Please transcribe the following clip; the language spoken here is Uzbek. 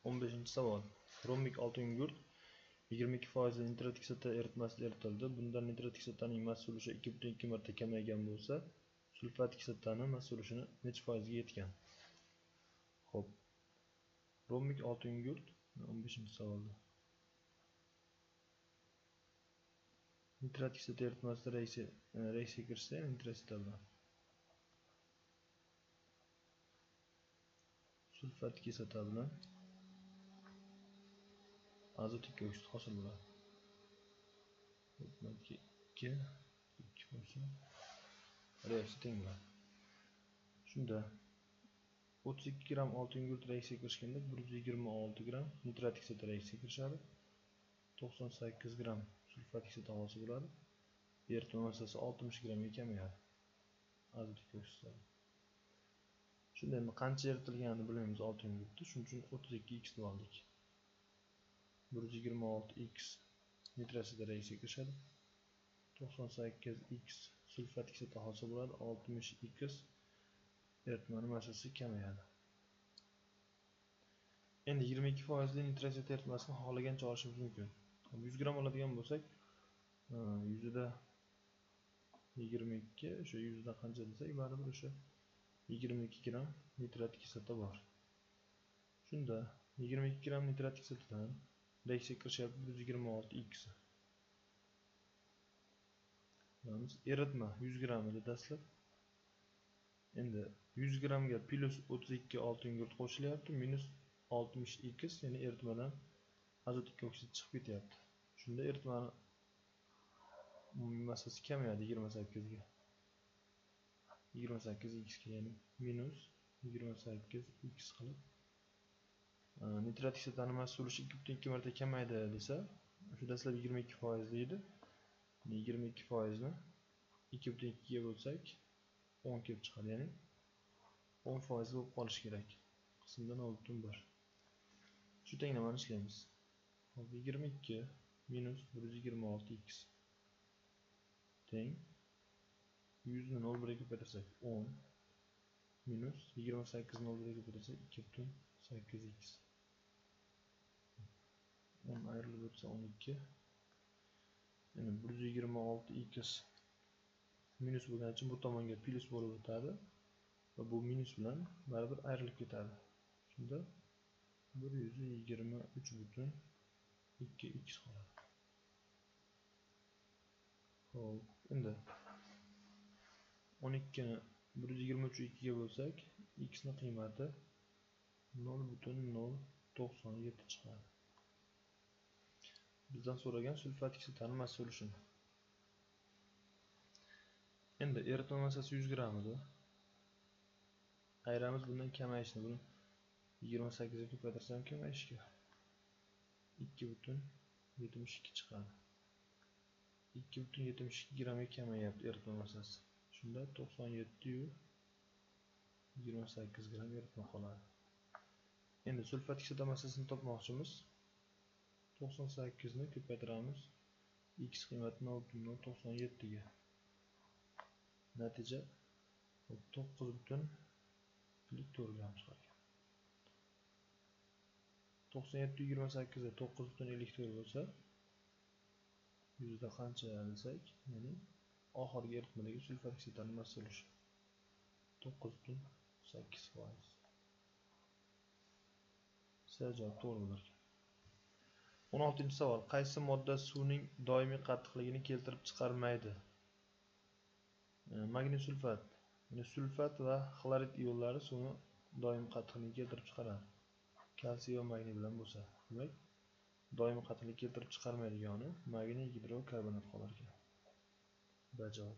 15-savol. Romik oltingugurt 22% nitrat kislota eritmasida eritildi. Bunda nitrat kislotaning massa ulushi 2,2 marta kamaygan bo'lsa, sulfat kislotaning massa ulushini necha foizga yetgan? Xo'p. Romik oltingugurt 15-savolda. Nitrat kislota eritmasida reaksiya kirsa, nitrat kislota bilan sulfat kislota bilan azot 2 oksid hosil bo'ladi. 2 2 bo'lsa reaksiya teng bo'ladi. Shunda 32 gram oltingugurt reaksiya kirishganda 126 gram nitrat kislota reaksiya kirishadi. 98 gram sulfat kislota hosil bo'ladi. Eritma massasi 60 gramga kamayadi. Azot 2 oksidlar. Shunda endi qancha eritilganini bilmaymiz oltingugurtni. Shuning uchun 32 x deb oldik. 126 x nitrat kislota reaksiya kirishadi. 98 x sulfat kislota hosil bo'ladi. 60 x eritmaning massasi kamayadi. Endi 22% nitrat kislota eritmasini xohlagancha olishimiz mumkin. 100 gram oladigan bo'lsak, 100da 22, o'sha 100da qancha desak, baribir o'sha 22 gram nitrat kislota bor. Shunda 22 gram nitrat kislotadan reaksiya kirishyapti 126 x. Eritma 100 gram edi dastlab. Endi 100 gramga plus 32 oltingugurt qo'shilyapti, minus 60 x, ya'ni eritmadan azot 2 oksid chiqib ketyapti. Shunda eritmani umumiy massasi kamayadi 28 ga. 28 x ga, ya'ni minus 28 x qilib nitrat kislotaning massa ulushi 2,2 marta kamaydi desa, o'sha dastlab 22% deydi. 22% ni 2,2 ga bo'lsak 10 kelib chiqadi, ya'ni 10% bo'lib qolishi kerak. Qismda 0,1. Shu tenglamani ishlaymiz. Hop, 22 minus 126 x teng 100 ni 0,1 ga ko'paytirsak 10 minus 28 ni 0,1 ga ko'paytirsak 2,8 x. 10 ayrilib o'tsa 12. Endi 126 x minus bo'lgani uchun bu tomonga plus bo'lib o'tadi va bu minus bilan baribir ayrilib ketadi. Shunda 123,2 x qoladi. Xo'p, endi 12 ni 123,2 ga bo'lsak, x ni qiymati 0,097 chiqadi. Bizdan so'ragan sulfat kislotaning massa ulushini. Endi eritma massasi 100 gram edi. Ayiramiz bundan kamayishni, buni 28 ga ko'paytirsam kamayishga 2,72 chiqadi. 2,72 gramga kamayyapti eritma massasi. Shunda 97,28 gram eritma qoladi. Endi sulfat kislota massasini topmoqchimiz. 98 ni ko'paytiramiz x qiymati 0,097 ga. Natija 9,54 gram chiqar ekan. 97,28 da 9,54 bo'lsa, 100da qancha desak, ya'ni oxirgi eritmadagi sulfat kislotaning massa ulushi 9,8%. S javob to'g'ri bo'lar ekan. 16-savol. Qaysi modda suvning doimiy qattiqligini keltirib chiqarmaydi? Magniy sulfat. Ya'ni sulfat va xlorid ionlari suvni doimiy qattiqligini keltirib chiqaradi. Kalsiy va magniy bilan bo'lsa, demak, doimiy qattiqlik keltirib chiqarmaydigani magniy gidrokarbonat qolar ekan. B javob.